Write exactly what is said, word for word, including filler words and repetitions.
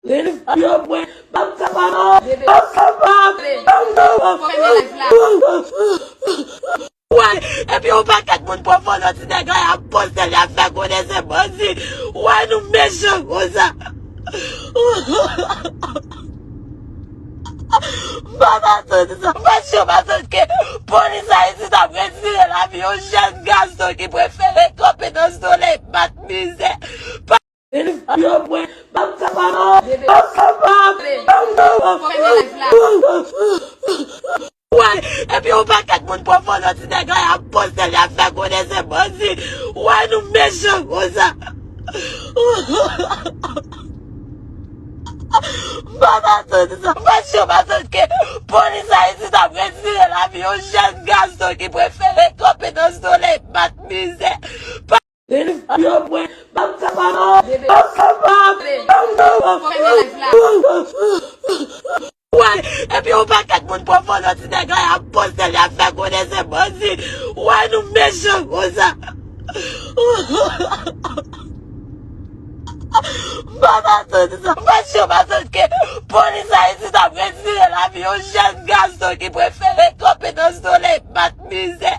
Yo mwen, m ap kapab, m ap kapab, m ap kapab. Wè, epi yon pakèt moun pran foto ti nèg la, y ap poste l, y ap fè konnen se bandi. Wè, nou mechan konsa. M pa t atann sa. M pa t janm atann ke polis Ayiti t ap retire lavi yon jèn gason ki prefere kanpe nan solèy, bat mizè. Yo mwen, m ap kapab, m ap kapab, m ap kapab. Wè, epi yon pakèt moun pran foto ti nèg la, y ap poste l, y ap fè konnen se bandi. Wè, nou mechan konsa. M pa t atann sa. M pa t janm atann ke polis Ayiti t ap retire lavi yon jèn gason ki prefere kanpe nan solèy, bat mizè. Yo mwen, m ap kapab, m ap kapab, m ap kapab. Wè, epi yon pakèt moun pran foto ti nèg la, y ap poste l, y ap fè konnen se bandi. Wè, nou mechan konsa. M pa t atann sa. M pa t janm atann ke polis Ayiti t ap retire lavi yon jèn gason ki prefere kanpe nan solèy, bat mizè.